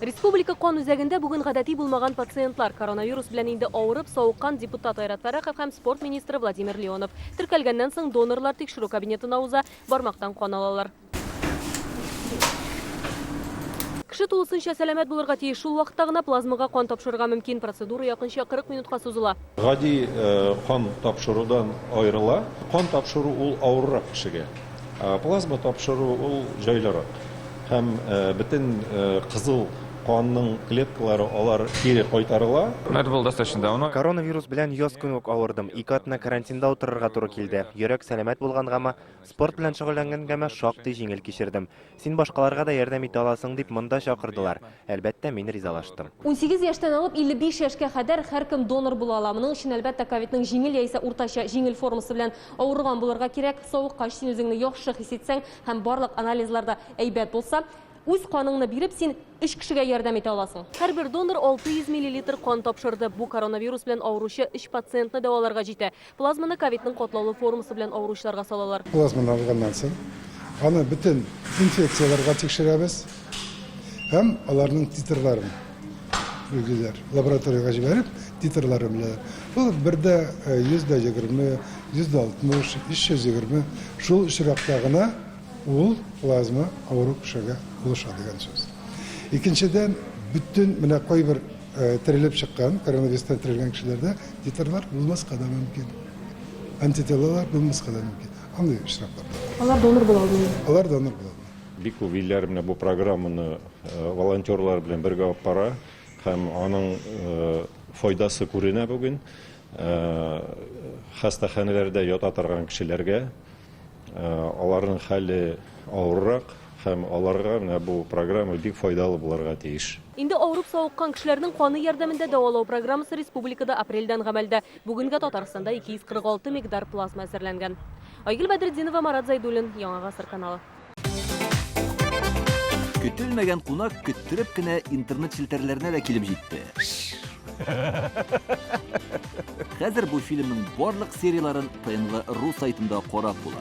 Республика кан үзәгендә бүген гадәти булмаган пациентлар, коронавирус белән инде авырып, савыккан депутат Айрат Фәррахов һәм спорт министры Владимир Леонов. Теркәлгәннән соң донорлар тикшерү кабинетына уза, бармактан кан алалар. Кеше тулысынча сәламәт булырга тиеш, шул вакытта гына плазмага кан тапшырырга мөмкин. Процедура якынча 40 минутка сузыла. Гади кан тапшырудан аерыла. Кан тапшыру ул авыррак кешегә. Ә плазма тапшыру ул җайлырак. Һәм бөтен кызыл канның клеткалары алар кире кайтарыла. Но это было достаточно давно. Коронавирус белән яз көне үк авырдым. Ике атна карантинда утырырга туры килде. Йөрәк сәламәт булгангамы, спорт белән шөгыльләнгәнгәме, шактый җиңел кичердем. Син башкаларга да ярдәм итә аласың, дип монда чакырдылар. Әлбәттә, мин ризалаштым. 18 яшьтән алып 55 яшькә кадәр һәркем донор була ала. Моның өчен, әлбәттә, ковидның җиңел яисә уртача җиңел формасы белән авырган булырга кирәк. Савыккач, син үзеңне яхшы хис итсәң һәм барлык анализлар да әйбәт булса, үз каныңны биреп, син өч кешегә ярдәм итә аласың. Һәрбер донор 600 миллилитр кан тапшырды. Бу коронавирус белән авыручы өч пациентны дәваларга җитә. Плазманы ковидның катлаулы формасы белән авыручыларга салалар. Плазманы алганнан соң, аны бөтен инфекцияләргә тикшерәбез һәм аларның титрларын билгелиләр. Лабораториягә җибәреп, титрларын беләләр. Ул бер дә 120, 160, 320, шул очракта гына ул плазма авыру кешегә булыша дигән сүз. Икенчедән, бөтен менә кайбер Терелеп чыккан, коронавирустан терелгән кешеләрдә титрлар булмаска да мөмкин. Антителалар булмаска да мөмкин. Андый очраклар да бар. Алар донор була алмыймы? Алар донор була алмый. Бик күп илләр менә бу программаны волонтерлар белән бергә алып бара һәм аның файдасы күренә бүген. Хастаханәләрдә ята торган кешеләргә Аларның хәле авыррак һәм аларга менә бу программа бик файдалы булырга тиеш. Инде авырып савыккан кешеләрнең каны ярдәмендә дәвалау программасы республикада апрельдән гамәлдә. Бүгенгә Татарстанда 246 мегдар плазма әзерләнгән. Айгөл Бәдретдинова, Марат Зәйдуллин, Яңа Гасыр каналы. Көтелмәгән кунак көттереп кенә интернет челтәрләренә дә килеп җитте. Хәзер бу фильмның барлык серияләрен ТНВ ру сайтында карап була.